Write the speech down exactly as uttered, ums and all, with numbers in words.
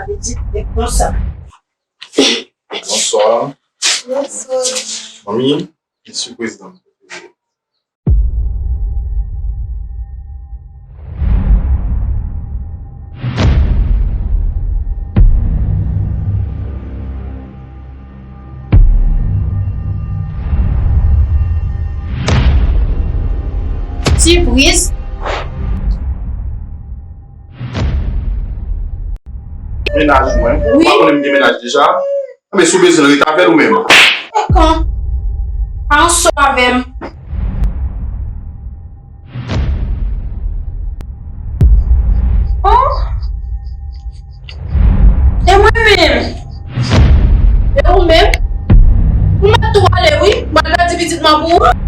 Pitit, e konsa. Bonswa. Bonswa. Manmi, mesye prezidan. Sipriz. Mennaj mwen. Wi. Ou pa konnen m gen mennaj deja? Enben, si w bezwen l, rete avè l ou menm. Ekan. Pa ansanm avè m. Oh. E mwen menm? E ou menm? Ou mèt tou ale wi. Mwen pèdi pitit mwen pou ou.